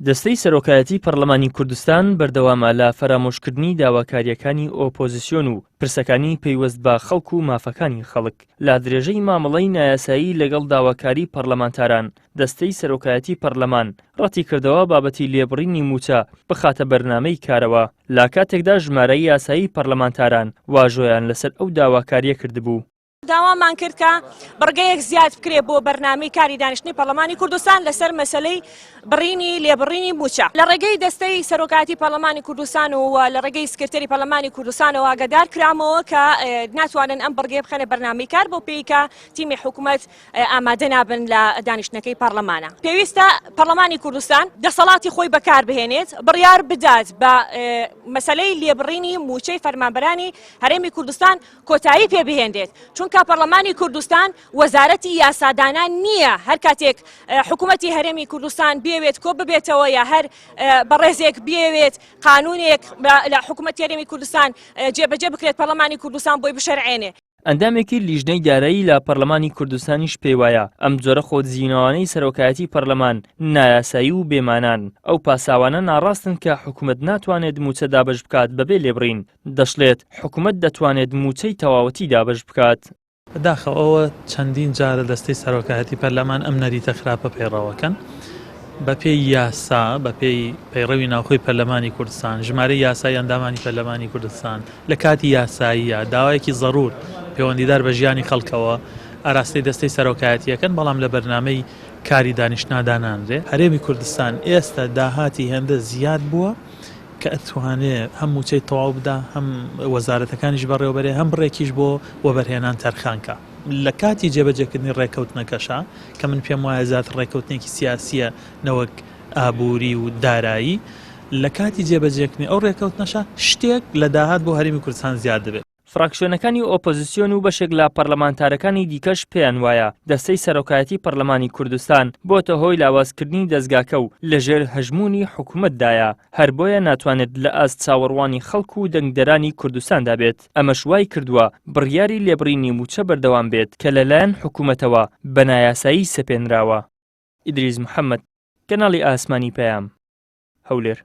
دەستەی سەرۆکایەتی پەڕلەمانی کوردستان بەردەوامە لە فەرامۆشکردنی داواکارییەکانی ئۆپۆزسیۆن و پرسەکانی پەیوەست بە خەڵک و مافەکانی خەڵک. لە درێژەی مامەڵەی نایاسایی لەگەڵ داواکاری پەڕلەمانتاران، دەستەی سەرۆکایەتی پەڕلەمان ڕەتیکردەوە بابەتی لێبڕینی مووچە بخاتە بەرنامەی کارەوە، لە کاتێکدا ژمارەی یاسایی پەڕلەمانتاران واژۆیان لەسەر ئەو داواکارییە کردبوو. داوامان کرد کە بڕگەیەک زیاد بکرێت بۆ بەرنامەی کاری دانیشتنی پەرلەمانی کوردستان لەسەر مەسەلەی بڕینی لێبڕینی مووچە لە ڕێگەی دەستەی سەرۆکایەتی پەرلەمانی کوردستان و لە ڕێگەی سکرتێری پەرلەمانی کوردستانەوە ئاگادار کرامەوە کە ناتوانن ئەم بڕگەیە بخەنە بەرنامەی کار بۆ پێی کە تیمی حکوومەت ئامادە نابن لە دانیشتنەکەی پەرلەمانە. پێویستە پەرلەمانی کوردستان دەسەڵاتی خۆی بەکار بهێنێت بڕیار بدات بە مەسەلەی لێبڕینی مووچەی فەرمانبەرانی هەرێمی کوردستان کۆتایی پێ بهێنرێت، چونکە پەرلەمانی کوردستان وەزارەتی یاسادانان نییە، هەر کاتێک حکوومەتی هەرێمی کوردستان بیەوێت کۆ ببێتەوە یا هەر بەڕێزێک بیەوێت قانونێک لە حکوومەتی هەرێمی کوردستان جێبەجێ بکرێت پەرلەمانی کوردستان بۆی بشەرعێنێ. ئەندامێکی لیژنەی دارایی لە پەرلەمانی کوردستانیش پێیوایە، ئەم جۆرە خۆدزینەوانەی سەرۆکایەتی پەرلەمان نایاسایی و بێمانان، ئەو پاساوانە ناڕاستن کە حکومەت ناتوانێت مووچە دابەش بکات بەبێ لێبڕین، دەشڵێت، حکومەت دەتوانێت مووچەی تەواوەتی دابەش بکات. بەداخەوە ئەوە چەندین جارە دەستەی سەرۆکایەتی پەرلەمان ئەم نەریتە خراپە پەیڕەوەکەن. بەپێی یاسا، بەپێی پەیڕەوی ناوخۆی پەرلەمانی کوردستان، ژمارەی یاسایی ئەندامانی پەرلەمانی کوردستان لە کاتی یاساییە داوایەکی زەرور پەیوەندیدار بە ژیانی خەڵکەوە ئاراستەی دەستەی سەرۆکایەتیەکەن، بەڵام لە بەرنامەی کاری دانیشتنا دانانرێ. هەرێمی کوردستان ئێستا داهاتی هێندە زیاد بووە کە ئەتوانێ هەم مووچەی تەواو بدا، هەم وەزارەتەکانیش بەڕێوەبەرێ، هەم بڕێکیش بۆ وەبەرهێنان تەرخان کا. لە کاتی جێبەجێکردنی ڕێککەوتنەکەشا، کە من پێم وایە زیاتر ڕێککەوتنێکی سیاسییە نەوەک ئابووری و دارایی، لە کاتی جێبەجێکردنی ئەو ڕێککەوتنەشا شتێک لە داهات بۆ هەرێمی کوردستان زیاد دەبێت. فراکسیۆنەکانی ئۆپۆزسیۆن و بەشێک لە پەرلەمانتارەکانی دیکەش پێیان وایە دەستەی سەرۆکایەتی پەرلەمانی کوردستان بۆتە هۆی لاوازکردنی دەزگاکە و لەژێر هەژموونی حکومەتدایە هەر بۆیە ناتوانێت لە ئاست چاوەڕوانی خەڵک و دەنگدەرانی کوردستاندا بێت ئەمەش وای کردووە بڕیاری لێبڕینی مووچە بەردەوام بێت کە لەلایەن حکومەتەوە بە نایاسایی سەپێنراوە. ئیدریس محەمەد، کەناڵی ئاسمانی پەیام، هەولێر.